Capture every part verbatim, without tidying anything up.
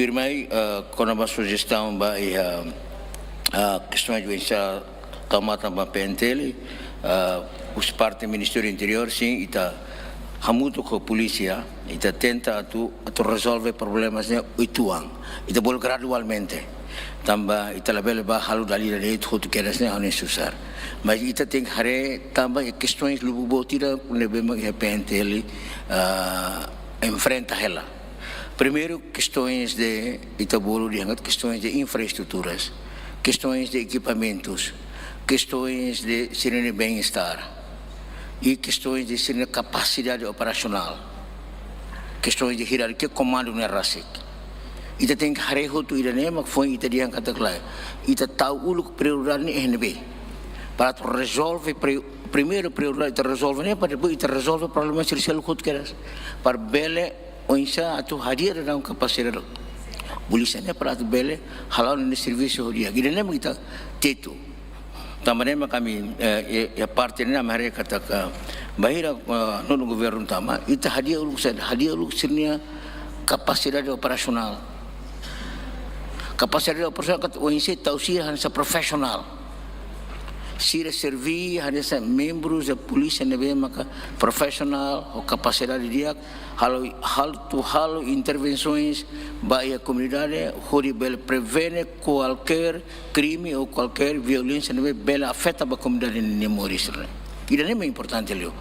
Primeiru, eh, kona-ba sujestaun ba iha, eh, kestaun de doensa tau matan ba P N T L, eh, husi parte Ministériu Interiór, sin, ita hamutuk ho polísia, ita tenta atu, atu rezolve problema ne'e uitoan. Ita bolu gradualmente. Tanba ita labele bá halo dala ida de'it hotu kedas ne'e ha'u hanoin susar. Mas ita tenke haree tanba iha kestaun lubuk boot ida ne'ebé mak iha P N T L, eh, enfrenta hela. Primeiru, kestaun de, ita bolu dehan katak kestaun de infraestruturas, kestaun de ekipamentus, kestaun de sira-nia bem-estar, i kestaun de sira-nia kapasidade operasionál, kestaun de hierarkia komandu ne'e rasik. Ita tenke haree hotu ida-ne'e mak foin ita dehan katak lae, ita tau uluk prioridade ne'e iha ne'ebé. Para atu rezolve pri-, primeiru prioridade ita rezolve ne'e, para depois ita rezolve problema sira seluk hotu kedas. Para bele oinsá atu hadi'a daudaun kapasidade polísia ne'e para atu bele hala'o nia servisu ho di'ak. Ida-ne'e mak ita tetu. Tanba ne'e mak ami, eh, iha, iha parte ne'e ami haree katak bainhira, eh, nonu governu tama, ita hadi'a uluk saida, hadi'a uluk sira-nia kapasidade operasionál. Kapasidade operasionál katak oinsá tau sira hanesan profisionál. Sira serví hanesan membru da polísia ne'ebé maka profisionál ho kapasidade di'ak, halo, halo atu halo intervensoens ba iha komunidade, hodi bele prevene kualkér krime ou kualkér violénsia ne'ebé bele afeta ba komunidade nia moris ne'e. Ida-ne'e mak importante liu.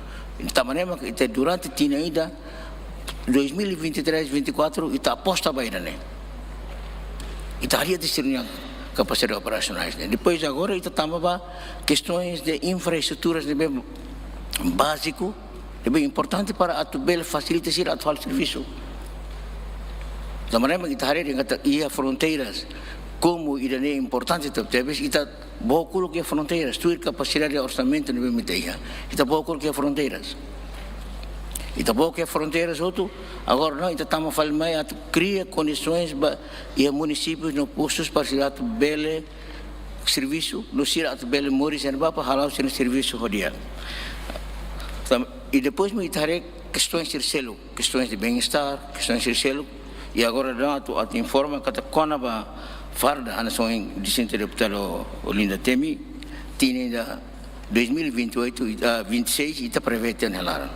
Tanba ne'e mak ita durante tinan ida, dois mil e vinte e três, vinte e quatro, ita aposta ba ida-ne'e. Ita hadi'a tiha sira-nia kapasidade operasionál ne'e. Depois agora ita tama ba kestaun de infraestruturas ne'ebé báziku, ne'ebé importante para atu bele fasilita sira atu halo servisu. Tanba ne'e mak ita haree dehan katak iha fronteiras, komu ida-ne'e importante tebetebes, ita book uluk iha fronteiras, tuir kapasidade orsamentu ne'ebé mak ita iha. Ita book uluk iha fronteiras. Ita book iha fronteiras hotu, agora não, ita tama fali mai atu kria kondisoens ba iha munisípius no postus para sira atu bele servisu, no sira atu bele moris iha ne'ebá para hala'o sira-nia servisu ho di'ak. Tam-, i depois mak ita haree kestaun sira seluk, kestaun de bem-estar, kestaun sira seluk. I agora daudaun atu, atu informa katak kona-ba farda, hanesan ohin distinta deputada Olinda temi, tinan ida dois mil e vinte e oito, ah, vinte e seis, ita prevee tiha ona hela laran.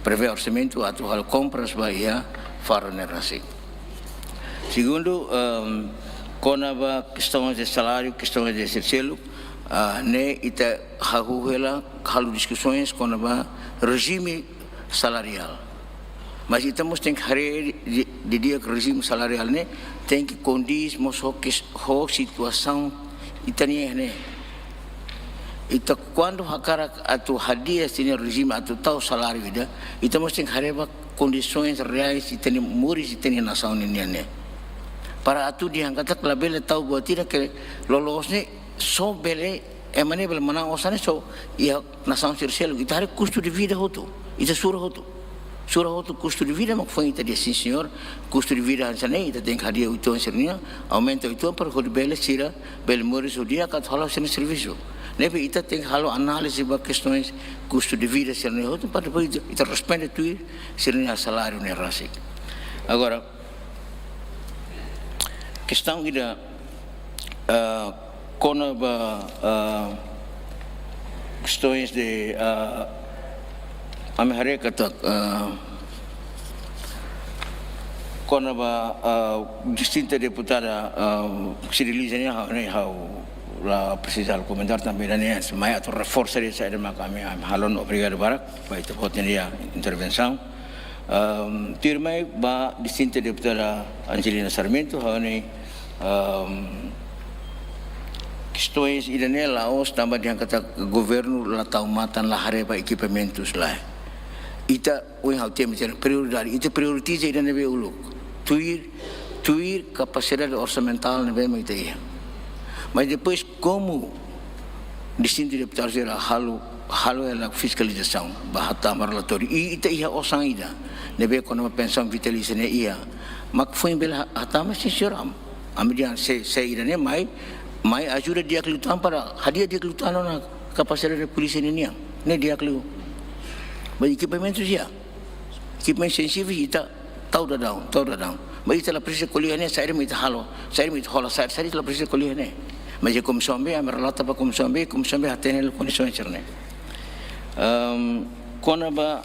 Prevee orsamentu atu halo kompras ba iha farda ne'e rasik. Segundu, ehm, kona-ba kestaun de saláriu, kestaun de sira seluk, ah, ne'e ita hahú hela halo diskusoens kona-ba rejime salariál. Mas ita mós tenke haree di, di, didi'ak rejime salariál ne'e tenke kondiz mós ho kes-, ho situasaun ita-nia ne'e. Ita kuandu hakarak atu hadi'a sira-nia rejime atu tau saláriu ida, ita mós tenke haree ba kondisoens reais ita-nia moris ita-nia nasaun ninian ne'e. Para atu dehan katak labele tau buat ida ke loloos ne'e só bele, ema ne'e bele manán osan ne'e só iha nasaun sira seluk. Ita haree kustu de vida hotu, ita sura hotu. Sura hotu kustu de vida, mak foin ita dehan sin señór, kustu de vida hanesan ne'e, ita tenke hadi'a uitoan sira-nian, aumenta uitoan para hodi bele sira bele moris ho di'ak atu hala'o sira-nia servisu. Ne'ebé ita tenke halo análize ba kestaun kustu de vida sira-ne'e hotu, para depois ita, ita responde tuir sira-nia saláriu ne'e rasik. Agora, kestaun ida, ah, kona-ba, ah, kestaun de, ah, ami haree katak, ah, kona-ba, ah, distinta deputada, ah, Sri Lisa nian, ha'u, ne'e ha'u la presiza halo komentáriu tanba ida-ne'e, mai atu reforsa de'it saida mak ami, ami halo ona. Obrigadu barak ba ita-boot nia intervensaun. Ehm, tuirmai ba distinta deputada Angelina Sarmento, ha'u hanoin, ehm, kestaun ida-ne'e la'ós tanba dehan katak governu la tau matan, la haree ba ekipamentus, lae. Ita, ohin ha'u temi tiha ona, prioridade, ita prioritiza ida ne'ebé uluk. Tuir, tuir kapasidade orsamentál ne'ebé mak ita iha. Mas depois, komu distinta deputada sira halo, halo hela fiskalizasaun, ba hatama relatóriu. I ita iha osan ida ne'ebé kona-ba pensaun vitalísia ne'e iha. Mak foin bele ha-, hatama sin señór, am-, ami dehan se, se ida-ne'e mai, mai ajuda di'ak liután para hadi'a di'ak liután ona kapasidade polísia ninian. Ne'e di'ak liu. Ba ekipamentus iha. Ekipamentu sensivel ita tau daudaun, tau daudaun. Mas ita la presiza ko'alia ne'e, saida mak ita halo, saida mak ita hola, saida, saida ita la presiza ko'alia ne'e. Mas iha Komisaun B, ami relata ba Komisaun B, Komisaun B hatene hela kondisaun sira-ne'e. Ehm, kona-ba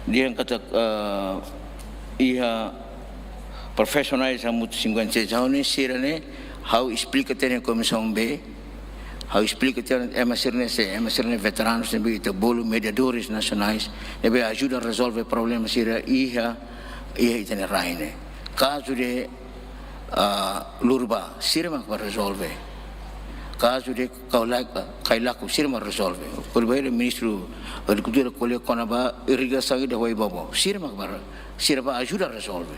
dehan katak, eh, iha profesionais hamutuk cinquenta e seis, ha'u ne'e sira-ne'e, ha'u esplika tiha ona Komisaun B, ha'u esplika tiha ona ema sira-ne'e sé, ema sira-ne'e veteranus ne'ebé ita bolu mediadores nasionais, ne'ebé ajuda rezolve problema sira iha, iha ita-nia rai ne'e. Kazu de, ah, Lurba, sira mak bá rezolve. Kazu de Kaulak-, Kailaku, sira mak rezolve. Por exemplo, Ministru Agrikultura ko'alia kona-ba irrigasaun ida Oibobo, sira mak bá, sira bá ajuda rezolve.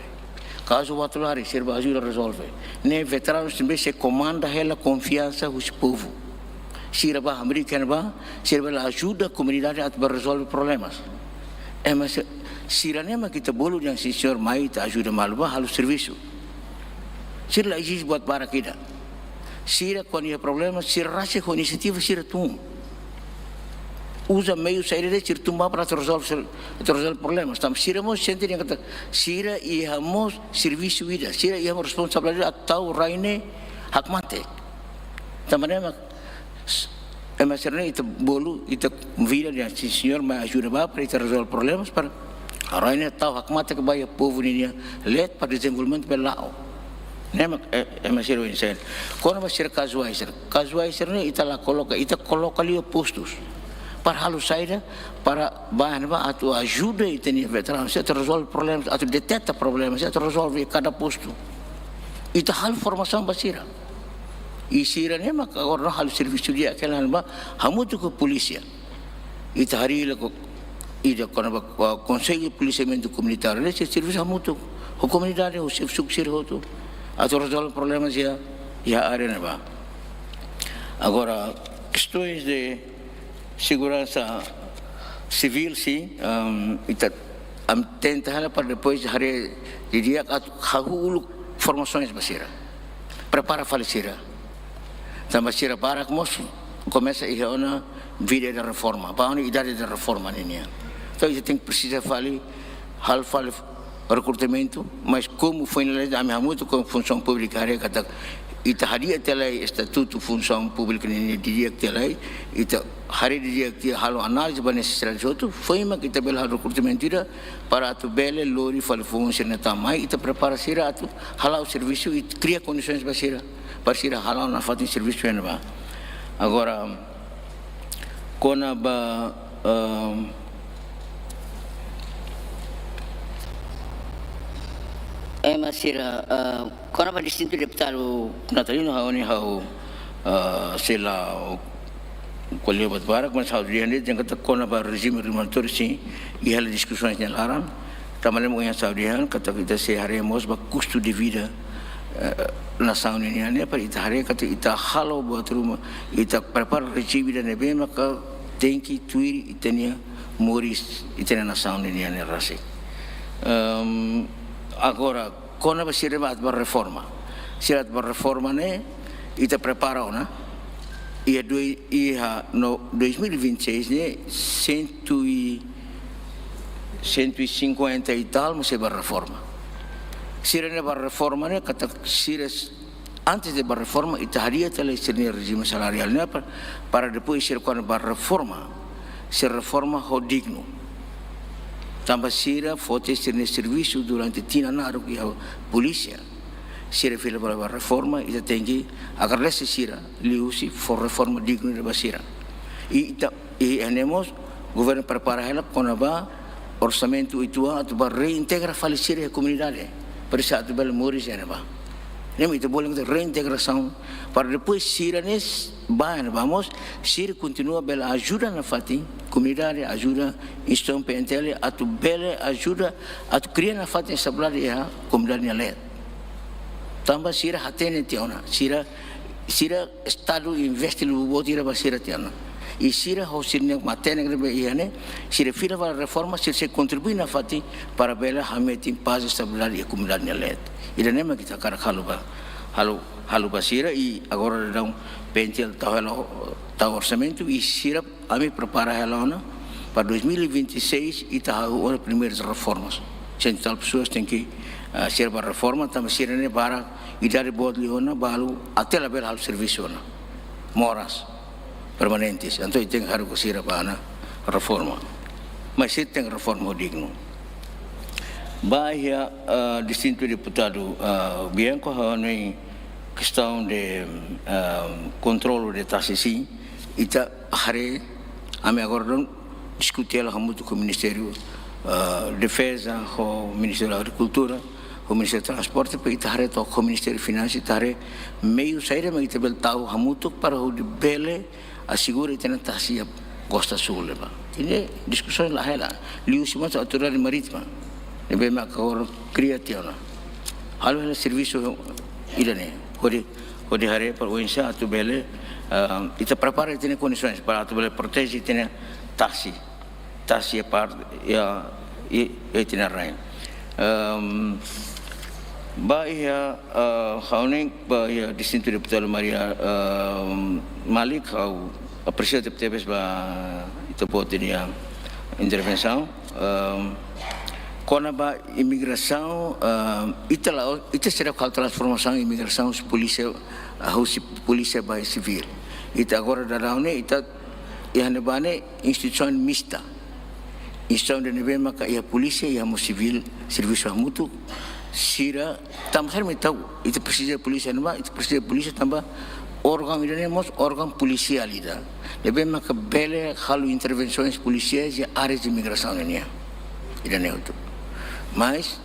Kazu Uatulari, sira bá ajuda rezolve. Ne'e veteranus ne'ebé sei komanda hela konfiansa husi povu. Sira bá hamriik iha ne'ebá, sira bá la ajuda komunidade atu bá rezolve problemas. Ema se-, sira-ne'e mak ita bolu dehan, "Sin señór, mai ita ajuda malu bá halo servisu." Sira la ezije buat barak ida. Sira kuandu iha problema, sira rasik ho inisiativa sira tun. Uza meiu saida de'it sira tun bá para atu rezolve, atu rezolve problemas. Tanba sira mós sente dehan katak sira iha mós servisu ida, sira iha mós responsabilidade atu tau rai ne'e hakmatek. Tanba ne'e mak, ema sira-ne'e ita bolu, ita konvida dehan, "Sin señór, mai ajuda bá para ita rezolve problemas, para rai ne'e tau hakmatek ba iha povu ninia leet para dezenvolvimentu bele la'o." Ne'e mak, eh, ema sira oinsá. Kona-ba sira kazuais sira. Kazuais sira-ne'e ita la koloka, ita koloka liu postus. Para halo saida, para bá iha ne'ebá atu ajuda ita-nia veteranus sira atu rezolve problemas, atu deteta problemas, atu rezolve kada postu. Ita halo formasaun ba sira. I sira-ne'e mak agora halo servisu di'ak hela iha ne'ebá, hamutuk ho polísia. Ita harii hela ko-, ida kona-ba, ah, Konsellu Polisiamentu Komunitáriu, ne'e sei servisu hamutuk ho komunidade, ho xefe suku sira hotu, atu rezolve problemas iha, iha área ne'ebá. Agora, kestaun de seguransa sivíl, sin, ehm, ita, ami tenta hela para depois harii didi'ak atu hahú uluk formasaun ba sira. Prepara fali sira. Tanba sira barak mós komesa iha ona vida de reforma, bá ona idade de reforma ninian. Entaun, ita tenke presiza fali, halo fali rekrutamentu, mas komu foin lalais ami hamutuk ho Funsaun Públika haree katak ita hadi'a tiha lai estatutu Funsaun Públika nian didi'ak tiha lai, ita haree didi'ak tiha, halo análize ba nesesidade hotu, foin mak ita bele halo rekrutamentu ida para atu bele lori fali foun sira-ne'e tama mai, ita prepara sira atu hala'o servisu i kria kondisaun ba sira, para sira hala'o nafatin servisu iha ne'ebá. Agora, kona-ba, ehm, ema sira, eh, kona-ba distintu deputadu Natalino, ha'u ne'e ha'u, eh, sei la ko'alia buat barak, mas ha'u dehan de'it katak kona-ba rejime remuneratóriu, sin, iha hela diskusaun nia laran. Tanba ne'e mak ohin ha'u dehan katak ita sei haree mós ba kustu de vida, eh, nasaun ninian ne'e, para ita haree katak ita halo buat ruma, ita prepara rejime ida ne'ebé maka tenke tuir ita-nia moris, ita-nia nasaun ninian ne'e rasik. Ehm, agora, kona-ba sira atu bá reforma. Sira atu bá reforma ne'e, ita prepara ona. Iha doi-, iha no dois mil e vinte e seis ne'e, cento e, cento e cinquenta e tal mós sei bá reforma. Sira ne'e bá reforma ne'e, katak sira s-, antes de bá reforma, ita hadi'a tiha lai sira-nia rejime salariál ne'e para, para depois sira kuandu bá reforma, sira reforma ho dignu. Tanba sira foti sira-nia servisu durante tinan naruk iha polísia. Sira fila fali bá reforma, ita tenke agradese sira, liuhusi fó reforma dignu ba sira. I ita, i iha ne'e mós, governu prepara hela kona-ba orsamentu uitoan atu bá reintegra fali sira iha komunidade. Para sira atu bele moris iha ne'ebá. Ne'e mak ita bolu reintegrasaun. Para depois sira ne'e s-, bá iha ne'ebá mós, sira kontinua bele ajuda nafatin komunidade, ajuda instituisaun P N T L atu bele ajuda, atu kria nafatin estabilidade iha komunidade nia leet. Tanba sira hatene tiha ona, sira, sira Estadu investe lubuk boot ida ba sira tiha ona. I sira ho sira-nia matenek ne'ebé iha ne'e, sira fila fali reforma, sira sei kontribui nafatin para bele hametin pás i estabilidade iha komunidade nia leet. Ida-ne'e mak ita hakarak halo ba, halo, halo ba sira i agora daudaun P N T L tau hela, tau orsamentu i sira, ami prepara hela ona para dois mil e vinte e seis ita hahú ona primeiras reformas. Cento e tal pessoas tenke, ah, sira ba reforma, tanba sira ne'e barak idade boot liu ona, balu até labele halo servisu ona. Moras permanentes. Entaun ita tenke haruka sira ba ona reforma. Mas sira tenke reforma ho dignu. Ba iha, ah, distintu deputadu, ah, Bianco, ha'u hanoin kestaun de, ah, kontrolu de tasi, sin, ita haree, ami agora daudaun diskuti hela hamutuk ho Ministériu, ah, Defeza, ho Ministériu Agrikultura, ho Ministériu Transporte, para ita haree to'ok ho Ministériu Finansas, ita haree meiu saida mak ita bele tau hamutuk para hodi bele asegura ita-nia tasi iha Costa Sul ne'ebá. Ida-ne'e diskusaun la hela, liuhusi mós Autoridade Marítima ne'ebé mak agora kria tiha ona. Halo hela servisu ida-ne'e, hodi, hodi haree para oinsá atu bele, ah, ita prepara ita-nia kondisoens para atu bele proteje ita-nia tasi, tasi iha parte, iha, iha, iha ita-nia rain. Ehm, ba iha, ah, ha'u hanoin ba iha distintu deputadu Maria, ehm, Malik, ha'u apresia tebetebes ba ita-boot nia intervensaun. Ehm, kona-ba imigrasaun, ehm, ita la, ita seidauk halo transformasaun imigrasaun husi polísia, ah, husi polísia ba sivíl. Ita agora daudaun ne'e, ita iha ne'ebá ne'e instituisaun mista. Instituisaun ida ne'ebé maka iha polísia, iha mós sivíl, servisu hamutuk, sira, tanba sira mak tau, ita presiza polísia ne'ebá, ita presiza polísia tanba órgaun ida-ne'e mós órgaun polisiál ida ne'ebé maka bele halo intervensoens polisiais iha área de imigrasaun nian. Ida-ne'e hotu. Mas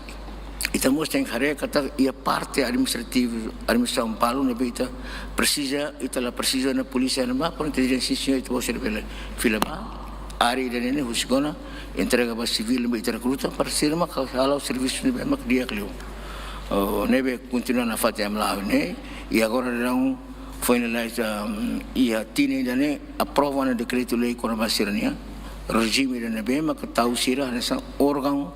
ita mós tenke haree katak iha parte administrativu, administrasaun balu ne'ebé ita presiza, ita la presiza ona polísia ne'ebá, porém ita dehan sin, señór, ita-boot sira bele fila ba área ida-ne'e, husik ona, entrega ba sivíl ne'ebé ita rekruta, para sira mak hala'o servisu ne'ebé mak di'ak liu. Oh, ne'ebé kontinua nafatin ami la'o ne'e, i agora daudaun finaliza, um, iha tinan ida-ne'e aprova ona dekretu-lei kona-ba sira-nia rejime ida ne'ebé maka tau sira hanesan órgaun,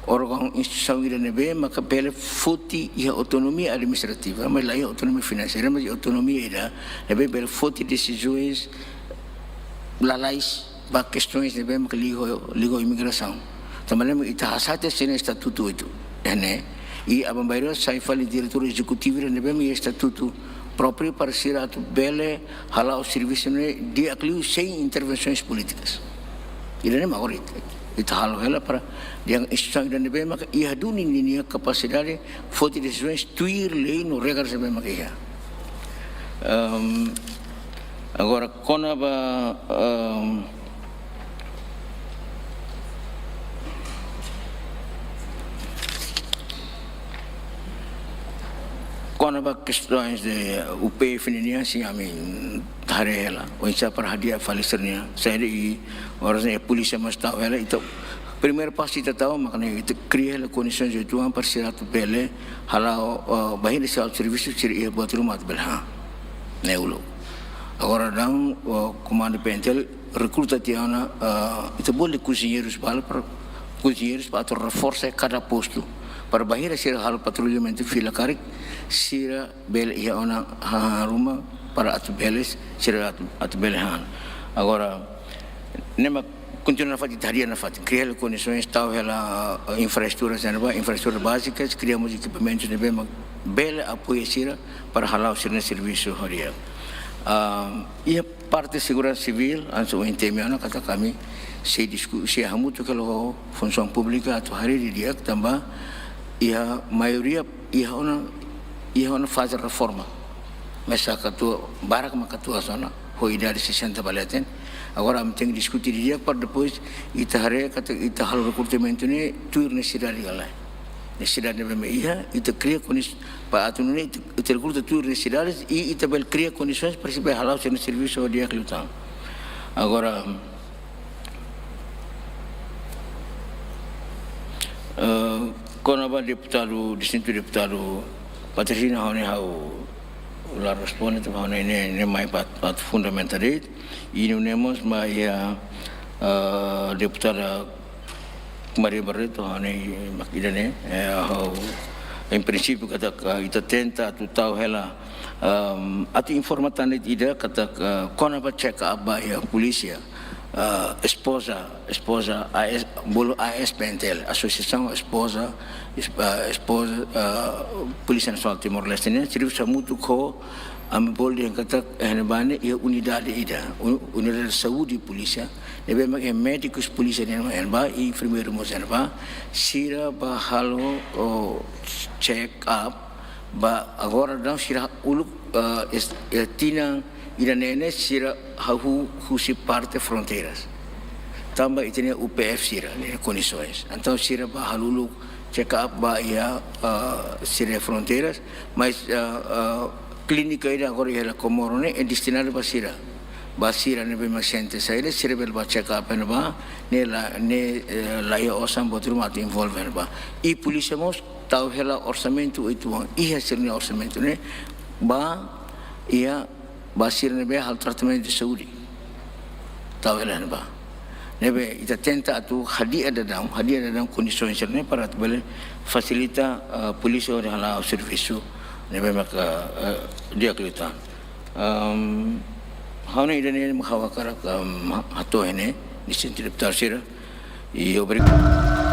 órgaun instituisaun ida ne'ebé maka bele foti iha autonomia administrativa, mas la iha autonomia finanseira, mas iha autonomia ida ne'ebé bele foti desizaun lalais ba kestoens ne'ebé maka liga ho, liga ho imigrasaun. Tanba ne'e mak ita hasa'e tiha sira-nia estatutu oitu, ne'e. I aban-bainrua sai fali diretór ezekutivu ida ne'ebé mak iha estatutu própriu para sira atu bele hala'o servisu ne'e di'ak liu sein intervensoens polítikas. Ida-ne'e mak agora ita, ita halo hela para dehan instituisaun ida ne'ebé maka iha duni ninia kapasidade foti desizaun tuir lei no regras ne'ebé maka iha. Ehm, agora kona-ba, ehm, kona-ba kestoens de U P F nian, sin, ami haree hela oinsá para hadi'a fali sira-nia saida, i oras ne'e polísia mós tau hela. Entaun primeiru pasu ita tau mak ne'e, ita kria hela kondisoens uitoan para sira atu bele hala'o, eh, bainhira sira servisu, sira iha buat ruma atu bele han. Ne'e uluk. Agora daudaun, eh, komandu P N T L rekruta tiha ona, eh, ita bolu kozinheirus balu para, kozinheirus para atu reforsa kada postu, para bainhira sira halo patrullamentu fila karik, sira bele iha ona hahán ruma para atu bele, sira atu, atu bele han. Agora, ne'e mak kontinua nafatin, ita hadi'a nafatin, kria hela kondisoens, tau hela, eh, infraestrutura, sira-ne'ebá, infraestrutura bázika, kria mós ekipamentus ne'ebé mak bele apoia sira para hala'o sira-nia servisu ho di'ak. Ah, iha parte seguransa sivíl, hanesan ohin temi ona katak ami sei disku-, sei hamutuk hela ho Funsaun Públika atu haree didi'ak tanba iha maioria iha ona, iha ona faze reforma. Mas sá katuas, barak mak katuas ona ho idade sesenta ba leten. Agora ami tenke diskuti didi'ak para depois ita haree katak ita halo rekrutamentu ne'e tuir nesesidade ka lae. Nesesidade ne'ebé mak iha, ita kria kondis-, para atu nune'e ita, ita rekruta tuir nesesidade i ita bele kria kondisoens para sira bele hala'o sira-nia servisu ho di'ak liután. Agora, eh, kona-ba deputadu, distintu deputadu Patricina, ha'u ne'e ha'u la responde, tanba ha'u ne'e, ne'e, ne'e mai ba atu, atu fundamenta de'it. I nune'e mós mai iha, eh, deputada Maria Barreto, ha'u hanoin mak ida-ne'e, eh, ha'u, em princípio, katak, eh, ita tenta atu tau hela, ehm, atu informa tan de'it ida katak, eh, kona-ba check up ba iha polísia, ah, espoza, espoza A S, bolu A S P N T L, Asosiasaun Espoza, es-, ah, Espoza, ah, Polísia Nasionál Timor-Leste nian, servisu hamutuk ho, ami bolu dehan katak, eh, ne'ebá ne'e iha unidade ida, un-, unidade saúde polísia, ne'ebé mak iha médikus polísia nian iha ne'ebá, i enfermeiru mós iha ne'ebá, sira bá halo, oh, check up, ba agora daudaun sira uluk, eh, es-, eh, tinan ida-ne'e ne'e sira hahú husi parte fronteiras. Tanba ita-nia U P F sira, ne'e kondisoens. Entaun sira bá halo uluk check up ba iha, eh, sira fronteiras, mas, eh, eh, klínika ida agora iha Comoro ne'e, eh, destinadu ba sira. Ba sira ne'ebé mak sente saida, sira bele bá check up iha ne'ebá, ne'e la, ne'e, eh, la iha osan buat ruma atu envolve iha ne'ebá. I polísia mós tau hela orsamentu uitoan, iha sira-nia orsamentu ne'e, ba iha, ba sira ne'ebé halo tratamentu saúde. Tau hela iha ne'ebá. Ne'ebé ita tenta atu hadi'a daudaun, hadi'a daudaun kondisoens sira-ne'e para atu bele fasilita, eh, polísia hodi hala'o servisu ne'ebé maka, eh, di'ak liután. Ehm, ha'u-nia ida-ne'e mak ha'u hakarak, ehm, hato'o iha ne'e, distintivu deputadu sira. I obrigadu.